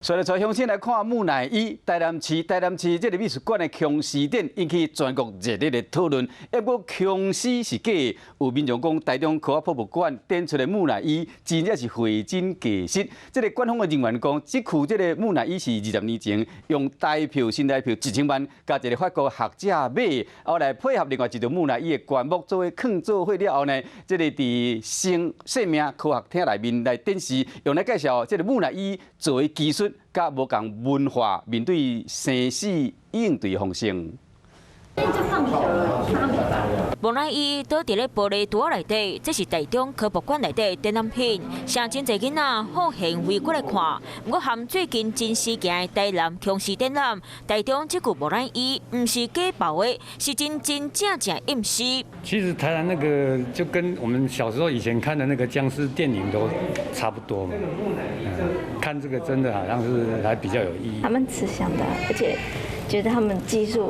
所以帶鄉親來看木乃伊，台南市這个美術館的殭屍展引起全國熱烈的討論。不過殭屍是假，有民眾講台中科學博物館展出的木乃伊真正是貨真價實。這个館方的人員講，這具這个木乃伊是20年前用台票新台票1000萬，佮一个法國學者買，後來配合另外一座木乃伊的棺木做伙囥做伙了後呢，這个佇生生命科學廳內面來展示，用來介紹這个木乃伊做的技術。佮無仝文化面對生死應對方式。木乃伊倒佇咧玻璃櫥仔內底，這是台中科博館內底展覽品，誠真濟囡仔好閒圍過來看。毋過含最近真事件的台南殭屍展覽，台中這具木乃伊毋是假包的，是真真正正驗屍。其實台南那個就跟我們小時候以前看的那個殭屍電影都差不多嘛。看這個真的好像是還比較有意義。還蠻吃香的，而且覺得他們技術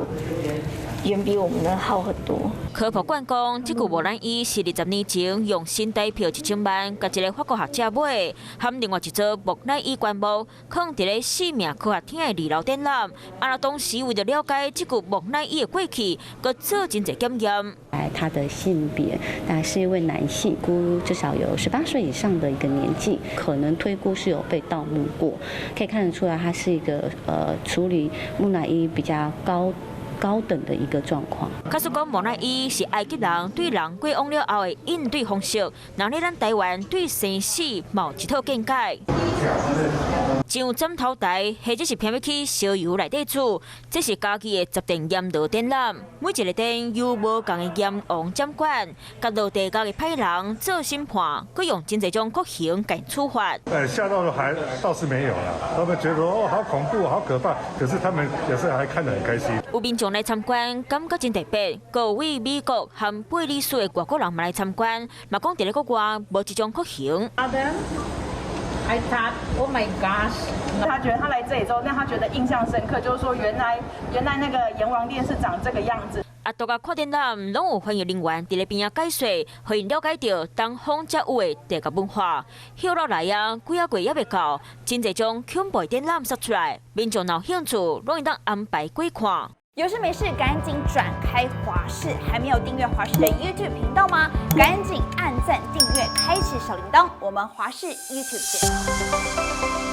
遠比我們的好很多。科博館講，這具木乃伊是20年前用新台票1000萬，佮一个法國學者買，含另外一座木乃伊棺木，囥佇咧生命科學廳的二樓展覽。啊，當時為著了解這具木乃伊的過去，閣做真濟檢驗。他的性別，大概是一位男性，估至少有18歲以上的一個年紀，可能推估是有被盜墓過，可以看得出來，他是一個處理木乃伊比較高等的一個狀況。假使講木乃伊是埃及人對人過往了後的應對方式，那咧咱台灣對生死嘛有一套見解。上枕頭台，或者是偏欲去燒油內底煮，這是嘉義的十殿閻羅展覽。每一个殿由無仝的閻王掌管，佮落地獄的歹人做審判，閣用真濟種酷刑共處罰。嚇到的還倒是沒有啦，他們覺得哦好恐怖，好可怕，可是他們有時候還看得很開心。有民眾來參觀，感覺真特別。閣有位美國和貝里斯的外國人嘛來參觀，嘛講佇咧國外無這種酷刑。 I thought, oh my gosh！他覺得他來這裡之後，讓他覺得印象深刻，就是說原來那個閻王殿是長這個樣子。啊，都共看展覽，攏有翻譯人員佇咧邊仔解說，予𪜶了解著東方才有的地獄文化。歇落來啊，幾仔月猶未到，真濟種恐怖展覽殺出來，民眾若有興趣，攏會當安排過看。有事沒事趕緊轉開華視，還沒有訂閱華視的 YouTube 頻道嗎？趕緊按讚訂閱，開啟小鈴鐺。我們華視 YouTube 見。